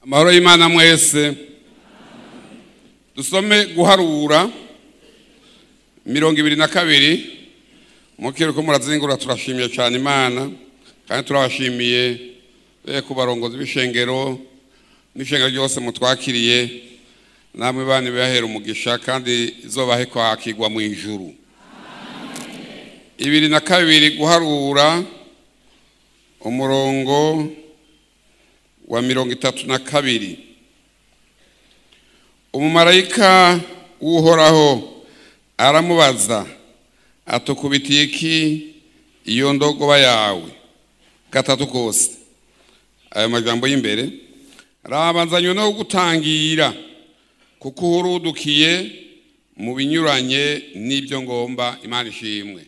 Amahoro y'Imana mwese. Dusome guharura 22. Mukiro ko murazingura, turashimiye cyane Imana kandi turabashimiye ku barongozi b'ishengero n'ishengero ryose mutwakiriye, namwe bana bahera umugisha kandi izobahe kwakirwa mu ijuru. 22 guharura umurongo wa 32. Umumarayika w'Uhoraho aramubaza atukubitiye iki iyo ndogoba yawe gatatu kose? Ayo majambo y'imbere rabanzanywe no gutangira kuko uhurudukiye mu binyuranye n'ibyo ngomba. Imana ishimwe.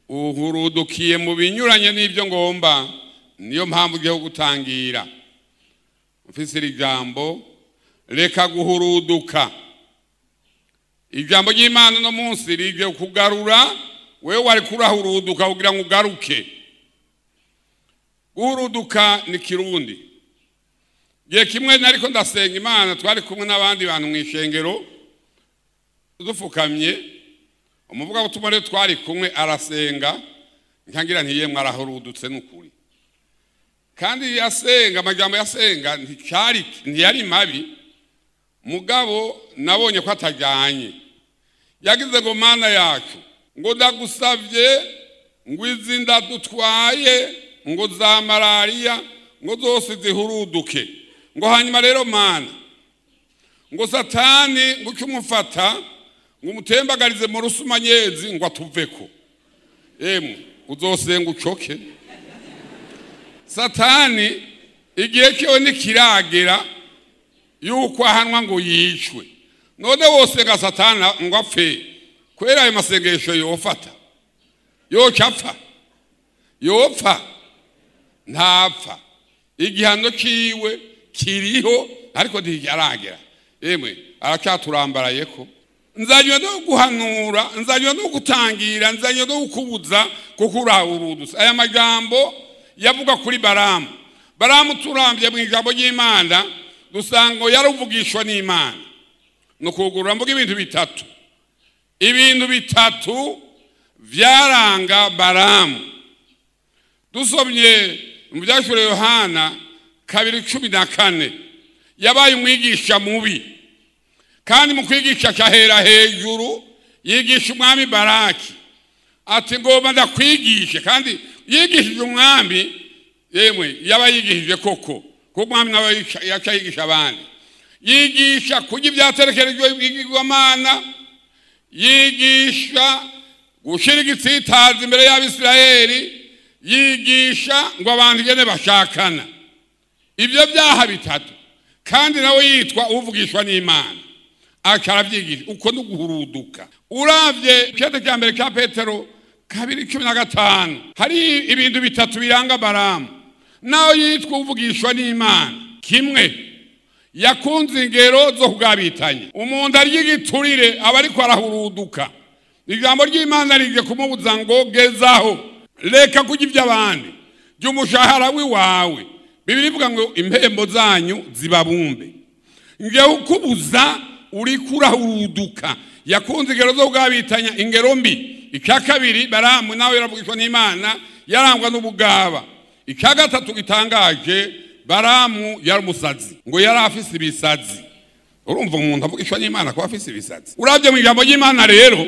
Uhurudukiye mu binyuranye n'ibyo ngomba, niyo mpamvu ugiye gutangira. Mfise iri jambo, reka guhuruduka. Ijambo ry'Imana no munsi rije kugarura wewe wari kurahuruduka kugira ngo ugaruke. Guhuruduka ni Kirundi. Gihe kimwe nariko ndasenga Imana, twari kumwe n'abandi bantu mu ishengero dufukamye, umuvuga butumwa rero twari kumwe arasenga, nkangira nti yemwe arahurudutse n'ukuri. Kandi yasenga amajambo yasenga ntiyari mabi, mugabo nabonye ko atajyanye. Yagize ngo Mana yacu, ngo ndagusavye ngo izi nda dutwaye ngo za malaria ngo zose zihuruduke, ngo hanyuma rero Mana ngo Satani ngo ucumufata ngo umutembagarize mu rusumanyezi ngo atuveko. Emwe uzosenga ucoke. Satani igihe kiwe nikiragera yuko ahanwa ngo yicwe. None wosenga Satani ngo apfe, kwera ayo masengesho yofata yocapfa yopfa ntapfa. Igihano kiwe kiriho ariko nticyaragera. Emwe aracaturambarayeko. Nzanywe no guhanura, nzanywe no gutangira, nzanywe no kubuza kuko urahurudutse. Aya majambo yavuga kuri Baramu. Baramu turambye mu ijambo ry'Imana dusanga yaruvugishwa n'Imana. No kugurura mvuga ibintu bitatu. Ibintu bitatu vyaranga Baramu. Dusomye mu byashure Yohana 2:14, yabaye umwigisha mubi, kandi mu kwigisha akahera hejuru yigisha umwami Baraki ati ngomba ndakwigishe. Kandi yigishije umwami, yemwe yaba yigishije koko, kuko umwami nawe yaca yigisha abandi. Yigisha kurya ibyaterekerejwe ibigirwamana, yigisha gushira igitsitazi imbere y'Abisirayeli, yigisha ngo abantu ingene bashakana. Ibyo byaha bitatu, kandi nawe yitwa uvugishwa n'Imana, akaravyigisha. Uko no guhuruduka. Uravye ikete cya mbere cya Petero 2:15, hari ibintu bitatu biranga Baramu nawe yitwa uvugishwa n'Imana. Kimwe, yakunze ingero zo kugabitanya. Umuntu arya igiturire aba ariko arahuruduka. Ijambo ry'Imana rije kumubuza ngo gezaho, reka kurya iby'abandi, jya umushahara w'iwawe. Bibiri ivuga ngo impembo zanyu zibabumbe. Ngiye kukubuza uri kurahuruduka. Yakunze ingero zo kugabitanya, ingero mbi. Icya kabiri, Baramu nawe yaravugishwa n'Imana, yarangwa n'ubugaba. Icya gatatu gitangaje, Baramu yari umusazi, ngo yari afise ibisazi. Urumva umuntu avugishwa n'Imana ko afise ibisazi. Uravye mu ijambo ry'Imana rero,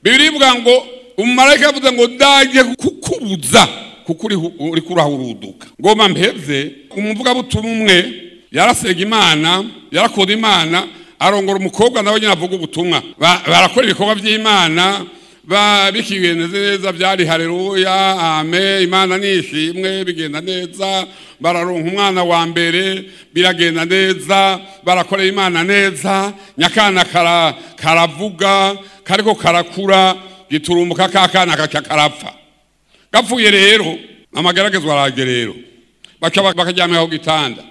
Bibiri ivuga ngo umumarayika yavuze ngo ndaje kukubuza kuko uri kurahuruduka. Ngoma mpevye umuvuga butumwa umwe yarasega Imana, yarakunda Imana, arongora umukobwa nawe nyine avuga ubutumwa. Barakora ibikorwa by'Imana, bikigenze neza, byari haleluya, amen, Imana nishimwe, bigenda neza. Bararonka umwana wa mbere, biragenda neza, barakorera Imana neza. Nyakana karavuga, kariko karakura, giturumuka kakana kaca karapfa. Gapfuye rero, amageragezwa araje rero, baca bakaryamira ku gitanda.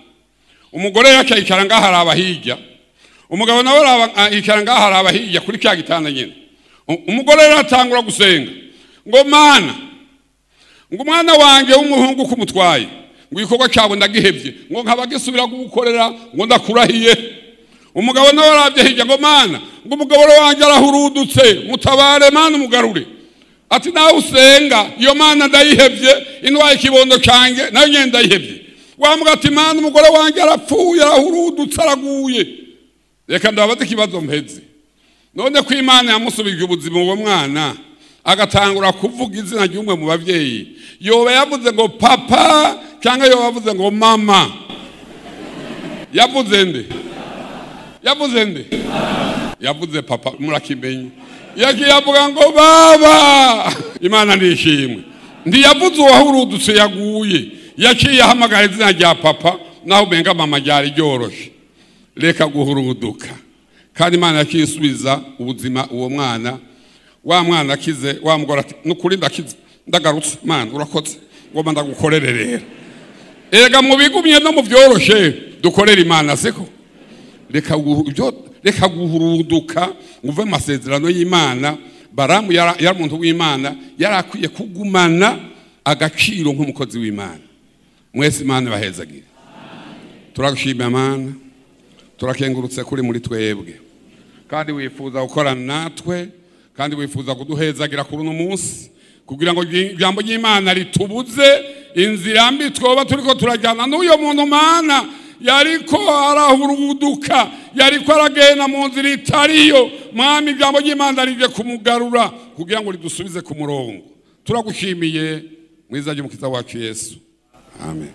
Umugore yaca yicara ngaho araba hirya, umugabo nawe yicara ngaho araba hirya kuri cya gitanda nyine. Umugore rero atangura gusenga ngo Mana, ngo umwana wanjye w'umuhungu kumutwaye, ngo igikorwa cyawe ndagihevye, ngo nkaba gisubira kugukorera, ngo ndakurahiye. Umugabo nawe arabye hirya ngo mana, ngo umugabo wanjye arahurudutse, mutabare mana umugarure. Ati nawe usenga iyo mana ndayihevye, intwaye ikibondo cyanjye nayo nyene ndayihevye. Wamuga ati mana umugore wanjye arapfuye, arahurudutse, araguye. Reka ndabaze ikibazo mpeze. None ko Imana yamusubije ubuzima uwo mwana agatangura kuvuga izina ry'umwe mu bavyeyi, yoba yavuze ngo papa cyangwa yoba yavuze ngo mama? Yavuze nde? Yavuze nde? Yavuze papa, murakimenye. Yagiye avuga ngo baba. Imana nishimwe. Ntiyavuze uwahurudutse yaguye, yaciye ahamagara izina rya papa, naho umenga mama ryari ryoroshe. Reka guhuruduka. Kandi Imana yakisubiza ubuzima uwo mwana. Wa mwana akize, wa mugore ati nukuri ndakize, ndagarutse mana urakoze, ngomba ndagukorere rero. Erega mu bigumye no mu byoroshe dukorera Imana, siko? Reka guhuruduka uve amasezerano y'Imana. Baramu yari umuntu w'Imana, yari akwiye kugumana agaciro nk'umukozi w'Imana. Mwese Imana ibahezagire. Turagushimira Mana, turakengurutse kuri muri twebwe, kandi wifuza gukorana natwe, kandi wifuza kuduhezagira kuri uno munsi, kugira ngo ijambo ry'Imana ritubuze inzira mbi twoba turiko turajyana n'uyo muntu Mana yariko arahuruduka, yariko aragenda mu nzira itariyo. Mwami, ijambo ry'Imana rije kumugarura kugira ngo ridusubize ku murongo. Turagushimiye mu izina ry'Umukiza wacu Yesu, amen.